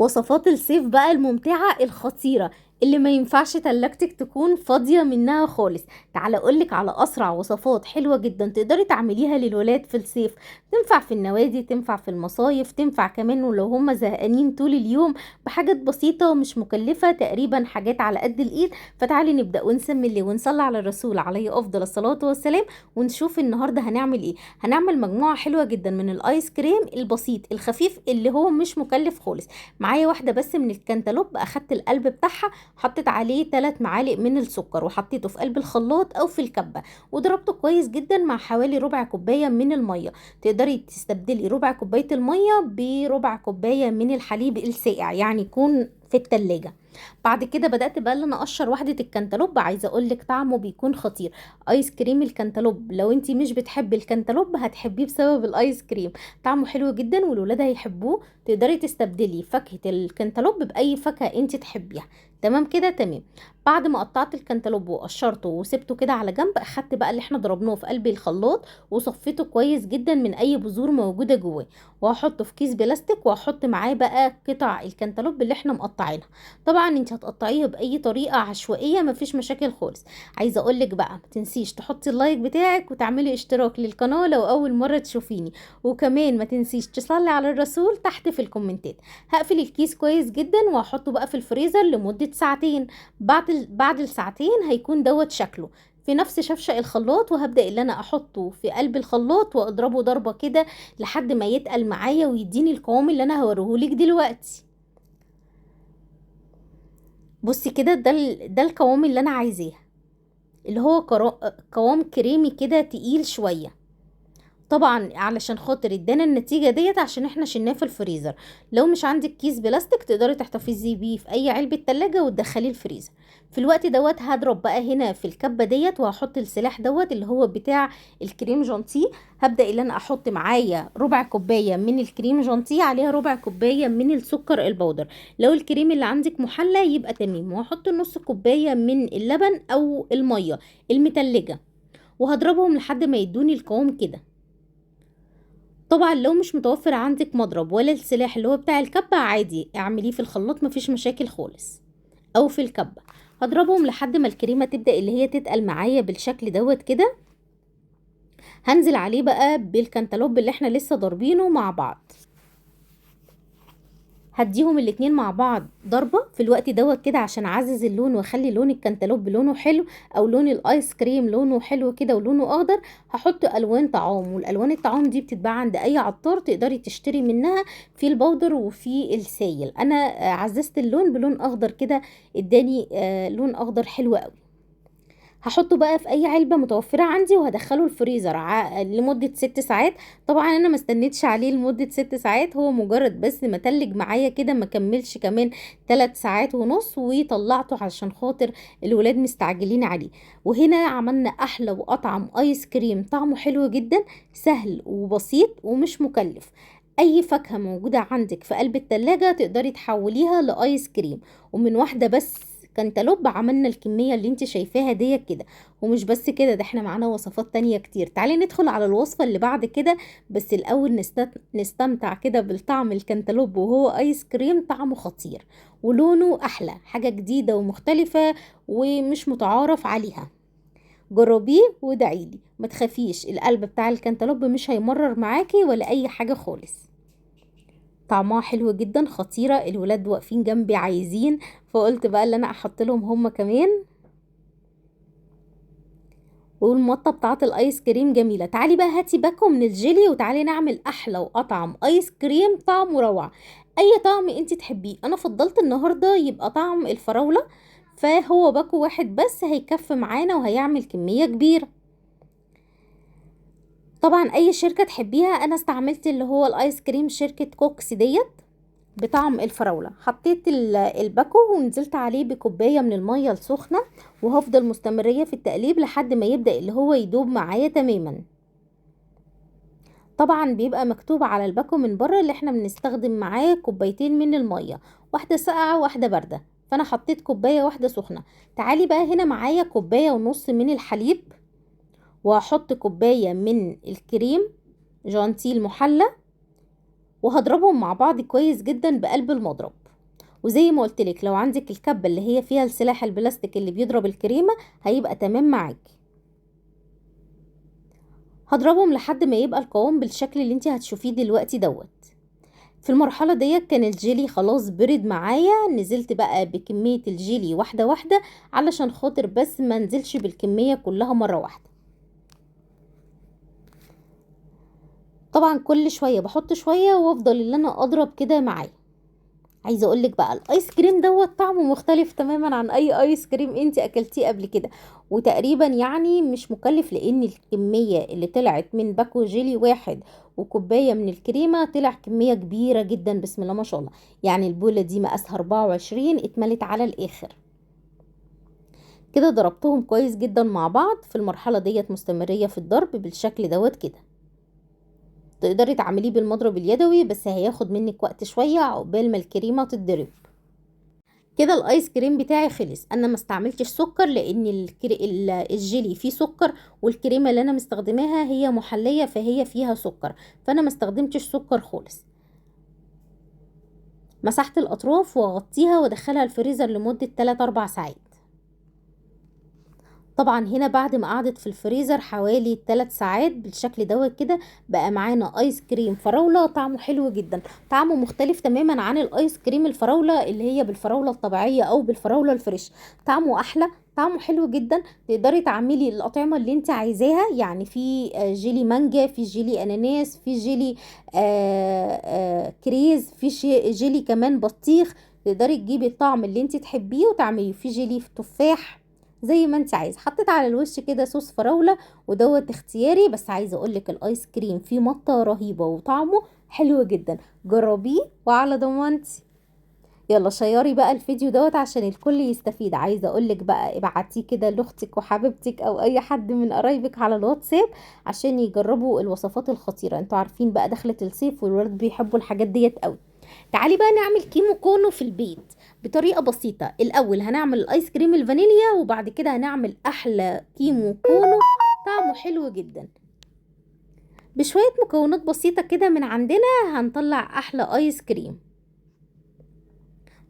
وصفات الصيف بقى الممتعة الخطيرة اللي ما ينفعش تلاجتك تكون فاضية منها خالص. تعالى اقولك على اسرع وصفات حلوة جدا تقدري تعمليها للولاد في الصيف، تنفع في النوادي، تنفع في المصايف، تنفع كمان ولو هم زهقانين طول اليوم، بحاجات بسيطة ومش مكلفة، تقريبا حاجات على قد الايد. فتعالي نبدأ ونسمي الله ونصلي على الرسول عليه افضل الصلاة والسلام، ونشوف النهاردة هنعمل ايه. هنعمل مجموعة حلوة جدا من الايس كريم البسيط الخفيف اللي هو مش مكلف خالص. معايا واحدة بس من الكنتالوب، اخدت القلب بتاعها، حطيت عليه 3 معالق من السكر وحطيته في قلب الخلاط او في الكبة وضربته كويس جدا مع حوالي ربع كوباية من المية. تقدري تستبدلي ربع كوباية المية بربع كوباية من الحليب الساقع، يعني يكون في التلاجة. بعد كده بدأت بقى ان انا اقشر واحدة الكنتالوب. عايزة اقولك طعمه بيكون خطير، ايس كريم الكنتالوب لو انتي مش بتحبي الكنتالوب هتحبيه بسبب الايس كريم، طعمه حلو جدا والولاد هيحبوه. تقدري تستبدلي فاكهة الكنتالوب بأي فاكهة انتي تحبيها. تمام كده؟ تمام. بعد ما قطعت الكنتالوب وقشرته وسبته كده على جنب، اخدت بقى اللي احنا ضربناه في قلب الخلاط وصفيته كويس جدا من اي بذور موجودة جواه، وهحطه في كيس بلاستيك وهحط معاه بقى قطع الكنتالوب اللي احنا مقطعينها. طبعا انت هتقطعيها باي طريقه عشوائية، مفيش مشاكل خالص. عايزه اقولك بقى ما تنسيش تحطي ال like بتاعك وتعملي اشتراك للقناة لو اول مرة تشوفيني، وكمان ما تنسيش تصلي على الرسول تحت في الكومنتات. هقفل الكيس كويس جدا وهحطه بقى في الفريزر لمدة ساعتين. بعد الساعتين هيكون دوت شكله في نفس شفشق الخلاط، وهبدأ اللي انا احطه في قلب الخلاط واضربه ضربة كده لحد ما يتقل معايا ويديني القوام اللي انا هوريهولك دلوقتي. بصي كده، ده القوام اللي انا عايزاه، اللي هو قوام كريمي كده تقيل شوية. طبعا علشان خاطر ادانا النتيجة ديت عشان احنا شلناه في الفريزر. لو مش عندك كيس بلاستيك تقدري تحتفظي بيه في اي علبة تلاجة وتدخليه الفريزر. في الوقت دوت هضرب بقى هنا في الكبة ديت وهحط السلاح دوت اللي هو بتاع الكريم جانتيه. هبدأ ان انا احط معايا ربع كوباية من الكريم جانتيه عليها ربع كوباية من السكر البودر. لو الكريم اللي عندك محلى يبقى تمام. وهحط نص كوباية من اللبن او المية المتلجة وهضربهم لحد ما يدوني القوام كده. طبعا لو مش متوفر عندك مضرب ولا السلاح اللي هو بتاع الكبة عادي اعمليه في الخلاط، مفيش مشاكل خالص، او في الكبة. هضربهم لحد ما الكريمة تبدأ اللي هي تتقل معايا بالشكل دوت كده. هنزل عليه بقى بالكنتالوب اللي احنا لسه ضاربينه مع بعض، هديهم الاتنين مع بعض ضربة في الوقت دوت كده عشان اعزز اللون واخلي لون الكنتالوب لونه حلو، او لون الايس كريم لونه حلو كده ولونه اخضر. هحط الوان طعام، والالوان الطعام دي بتتباع عند اي عطار، تقدري تشتري منها في البودر وفي السايل. انا عززت اللون بلون اخضر كده، اداني لون اخضر حلو قوي. هحطه بقى في اي علبة متوفرة عندي وهدخله الفريزر لمدة 6 ساعات. طبعا انا ما استنيتش عليه لمدة 6 ساعات، هو مجرد بس ما تلج معايا كده، ما كملش كمان 3 ساعات ونص، وطلعته علشان خاطر الولاد مستعجلين عليه. وهنا عملنا احلى واطعم ايس كريم، طعمه حلو جدا، سهل وبسيط ومش مكلف. اي فاكهة موجودة عندك في قلب التلاجة تقدري تحوليها لايس كريم، ومن واحدة بس كنتالوب عملنا الكمية اللي انت شايفاها ديت كده. ومش بس كده، ده احنا معانا وصفات تانية كتير. تعالي ندخل على الوصفة اللي بعد كده، بس الاول نستمتع كده بالطعم الكنتالوب وهو ايس كريم، طعمه خطير ولونه احلى، حاجة جديدة ومختلفة ومش متعارف عليها. جربيه ودعيلي، ما تخافيش القلب بتاع الكنتالوب مش هيمرر معاكي ولا اي حاجة خالص. طعمها حلو جدا، خطيرة. الولاد واقفين جنبي عايزين، فقلت بقى اللي انا احط لهم هم كمان. والمطه بتاعت الايس كريم جميلة. تعالي بقى هاتي باكو من الجيلي وتعالي نعمل احلى واطعم ايس كريم طعمه روعه، اي طعم انت تحبيه. انا فضلت النهارده يبقى طعم الفراوله، فهو باكو واحد بس هيكفي معانا وهيعمل كمية كبيرة. طبعا اي شركة تحبيها، انا استعملت اللي هو الايس كريم شركة كوكس ديت بطعم الفراوله. حطيت الباكو ونزلت عليه بكوبايه من المية السخنة، وهفضل مستمريه في التقليب لحد ما يبدا اللي هو يدوب معايا تماما. طبعا بيبقى مكتوب على الباكو من بره اللي احنا بنستخدم معاه كوبايتين من المية، واحدة ساقعه واحدة باردة، فانا حطيت كوباية واحدة سخنة. تعالي بقى هنا معايا كوباية ونص من الحليب، وهحط كوباية من الكريم جانتيل محلى، وهضربهم مع بعض كويس جدا بقلب المضرب. وزي ما قلت لك لو عندك الكبه اللي هي فيها السلاح البلاستيك اللي بيضرب الكريمة هيبقى تمام معاكي. هضربهم لحد ما يبقى القوام بالشكل اللي انت هتشوفيه دلوقتي دوت. في المرحلة ديت كان الجيلي خلاص برد معايا، نزلت بقى بكمية الجيلي واحدة واحدة علشان خاطر بس ما نزلش بالكمية كلها مرة واحدة. طبعا كل شوية بحط شوية وافضل اللي انا اضرب كده معايا. عايزه اقولك بقى الايس كريم دوت طعمه مختلف تماما عن اي ايس كريم انت اكلتيه قبل كده، وتقريبا يعني مش مكلف، لان الكمية اللي طلعت من باكو جيلي واحد وكوبايه من الكريمة طلع كمية كبيرة جدا بسم الله ما شاء الله. يعني البوله دي مقاسها 24 اتملت على الاخر كده. ضربتهم كويس جدا مع بعض. في المرحلة ديت مستمريه في الضرب بالشكل دوت كده. تقدري تعمليه بالمضرب اليدوي بس هياخد منك وقت شوية عقبال ما الكريمة تتضرب كده. الايس كريم بتاعي خلص. انا ما استعملتش سكر لان الجيلي فيه سكر، والكريمه اللي انا مستخدماها هي محليه فهي فيها سكر، فانا ما استخدمتش سكر خالص. مسحت الاطراف واغطيها وادخلها الفريزر لمدة 3-4 ساعات. طبعا هنا بعد ما قعدت في الفريزر حوالي 3 ساعات بالشكل دوت كده، بقى معانا ايس كريم فراولة طعمه حلو جدا، طعمه مختلف تماما عن الايس كريم الفراولة اللي هي بالفراولة الطبيعية او بالفراولة ال fresh. طعمه احلى، طعمه حلو جدا. تقدري تعملي الاطعمة اللي انت عايزاها، يعني في جيلي مانجا، في جيلي اناناس، في جيلي كريز، في جيلي كمان بطيخ. تقدري تجيبي الطعم اللي انت تحبيه وتعمليه. في جيلي تفاح زي ما انت عايزه. حطيت على الوش كده صوص فراوله ودوت اختياري، بس عايزه اقولك الايس كريم فيه مطه رهيبة وطعمه حلو جدا، جربيه وعلى ضمانتي. يلا شيري بقى الفيديو دوت عشان الكل يستفيد. عايزه اقولك بقى ابعتيه كده لاختك وحبيبتك او اي حد من قرايبك على الواتساب عشان يجربوا الوصفات الخطيرة. انتوا عارفين بقى دخلت الصيف والولاد بيحبوا الحاجات ديت قوي. تعالي بقى نعمل كيمو كونو في البيت بطريقة بسيطة. الاول هنعمل الايس كريم الفانيليا، وبعد كده هنعمل احلى كيمو كونو طعمه حلو جدا بشوية مكونات بسيطة كده من عندنا. هنطلع احلى ايس كريم.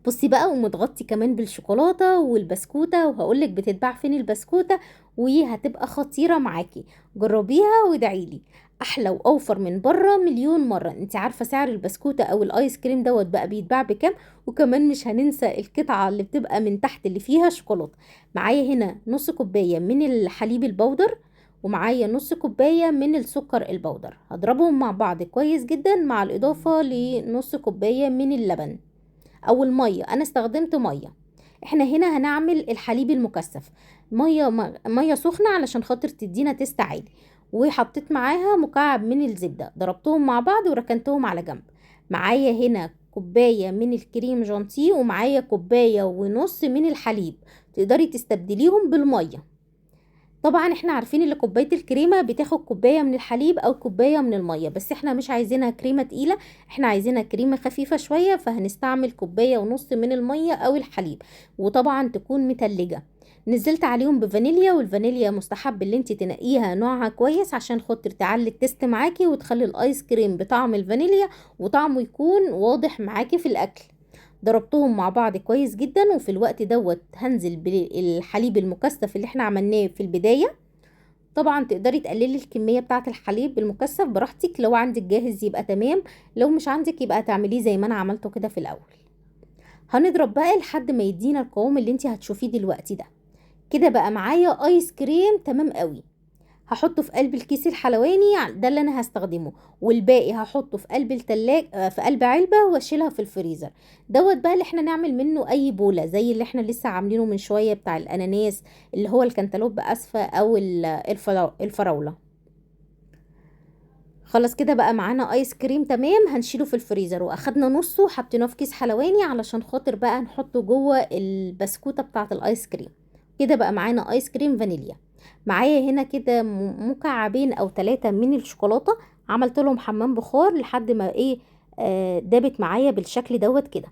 بصي بقى، ومتغطي كمان بالشوكولاته والبسكوته، وهقولك بتتباع فين البسكوته، وهتبقى خطيرة معاكي. جربيها وادعيلي، احلى واوفر من بره مليون مرة. انت عارفه سعر البسكوته او الايس كريم دوت بقى بيتباع بكام؟ وكمان مش هننسى القطعة اللي بتبقى من تحت اللي فيها شوكولاتة. معايا هنا نص كوباية من الحليب البودر، ومعايا نص كوباية من السكر البودر. هضربهم مع بعض كويس جدا مع الاضافة لنص كوباية من اللبن او المية. انا استخدمت مية. احنا هنا هنعمل الحليب المكثف، مية سخنة علشان خاطر تدينا taste عالي، وحطيت معاها مكعب من الزبدة. ضربتهم مع بعض وركنتهم على جنب. معايا هنا كوباية من الكريم جانتيه، ومعايا كوباية ونص من الحليب. تقدري تستبدليهم بالمية. طبعا احنا عارفين ان كوباية الكريمة بتاخد كوباية من الحليب او كوباية من المية، بس احنا مش عايزينها كريمة تقيلة، احنا عايزينها كريمة خفيفة شوية، فهنستعمل كوباية ونص من المية او الحليب، وطبعا تكون متلجه. نزلت عليهم بفانيليا، والفانيليا مستحب اللي انت تنقيها نوعها كويس عشان خاطر تعلي ال taste معاكي وتخلي الايس كريم بطعم الفانيليا وطعمه يكون واضح معاكي في الاكل. ضربتهم مع بعض كويس جدا، وفي الوقت دوت هنزل بالحليب المكثف اللي احنا عملناه في البداية. طبعا تقدري تقللي الكمية بتاعة الحليب المكثف براحتك، لو عندك جاهز يبقى تمام، لو مش عندك يبقى تعمليه زي ما انا عملته كده في الاول. هنضرب بقى لحد ما يدينا القوام اللي انت هتشوفيه دلوقتي ده. كده بقى معايا ايس كريم تمام قوي. هحطه في قلب الكيس الحلواني ده اللي انا هستخدمه، والباقي هحطه في قلب التلاجة في قلب علبة واشيلها في الفريزر. دوت بقى اللي احنا نعمل منه اي بوله زي اللي احنا لسه عاملينه من شوية بتاع الاناناس اللي هو الكنتالوب اسفه او الفراوله. خلاص كده بقى معانا ايس كريم تمام. هنشيله في الفريزر، واخدنا نصه وحطيناه في كيس حلواني علشان خاطر بقى نحطه جوه البسكوته بتاعه الايس كريم. كده بقى معانا ايس كريم فانيليا. معايا هنا كده مكعبين او 3 من الشوكولاتة، عملت لهم حمام بخار لحد ما ايه دابت معايا بالشكل دوت كده.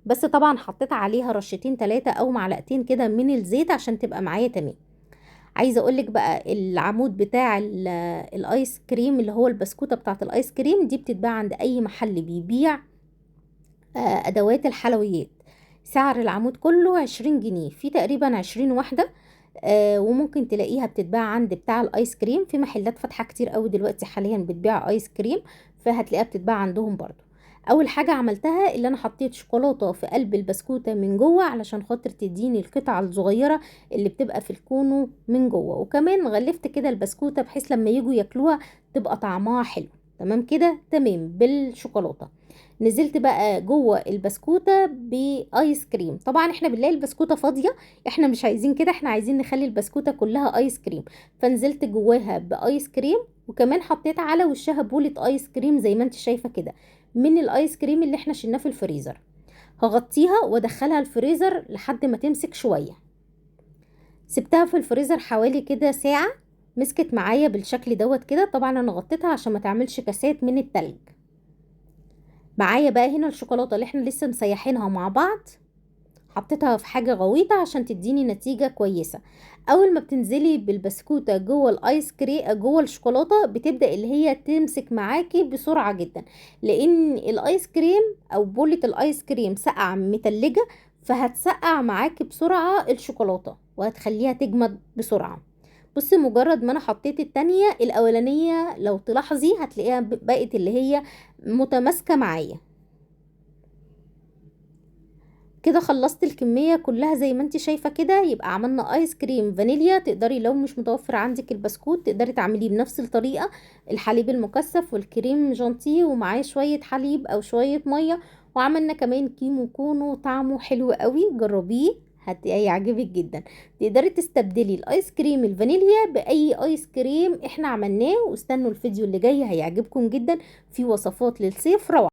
بس طبعا حطيت عليها رشتين 3 او معلقتين كده من الزيت عشان تبقى معايا تمام. عايزه اقولك بقى العمود بتاع الايس كريم اللي هو البسكوته بتاعه الايس كريم دي بتتباع عند اي محل بيبيع ادوات الحلويات. سعر العمود كله 20 جنيه، في تقريبا 20 واحدة. وممكن تلاقيها بتتباع عند بتاع الايس كريم، في محلات فاتحة كتير قوي دلوقتي حاليا بتبيع ايس كريم، فهتلاقيها بتتباع عندهم برضو. اول حاجة عملتها اللي انا حطيت شوكولاتة في قلب البسكوتة من جوه علشان خاطر تديني القطعة الصغيرة اللي بتبقى في الكونو من جوه، وكمان غلفت كده البسكوتة بحيث لما يجوا ياكلوها تبقى طعمها حلو. تمام كده، تمام بالشوكولاتة. نزلت بقى جوه البسكوتة بايس كريم. طبعا احنا بنلاقي البسكوتة فاضية، احنا مش عايزين كده، احنا عايزين نخلي البسكوتة كلها ايس كريم. فنزلت جواها بايس كريم، وكمان حطيت على وشها بولة ايس كريم زي ما انت شايفة كده من الايس كريم اللي احنا شلناه في الفريزر. هغطيها وادخلها الفريزر لحد ما تمسك شوية. سبتها في الفريزر حوالي كده ساعة، مسكت معايا بالشكل دوت كده. طبعا انا غطيتها عشان ما تعملش كاسات من التلج. معايا بقى هنا الشوكولاتة اللي احنا لسه مسيحينها مع بعض، حطيتها في حاجة غويطة عشان تديني نتيجة كويسة. اول ما بتنزلي بالبسكوتة جوه الايس كريم جوه الشوكولاتة بتبدأ اللي هي تمسك معاكي بسرعة جدا، لان الايس كريم او بولة الايس كريم ساقعة متلجة، فهتسقع معاكي بسرعة الشوكولاتة وهتخليها تجمد بسرعة. بصي مجرد ما انا حطيت التانية الاولانية لو تلاحظي هتلاقيها بقت اللي هي متماسكة معايا كده. خلصت الكمية كلها زي ما انت شايفة كده. يبقى عملنا ايس كريم فانيليا. تقدري لو مش متوفر عندك البسكوت تقدري تعمليه بنفس الطريقة، الحليب المكثف والكريم جانتيه ومعاه شوية حليب او شوية مية، وعملنا كمان كيمو كونو طعمه حلو قوي، جربيه هيعجبك جدا. تقدري تستبدلي الايس كريم الفانيليا باي ايس كريم احنا عملناه. واستنوا الفيديو اللي جاي هيعجبكم جدا، في وصفات للصيف روعة.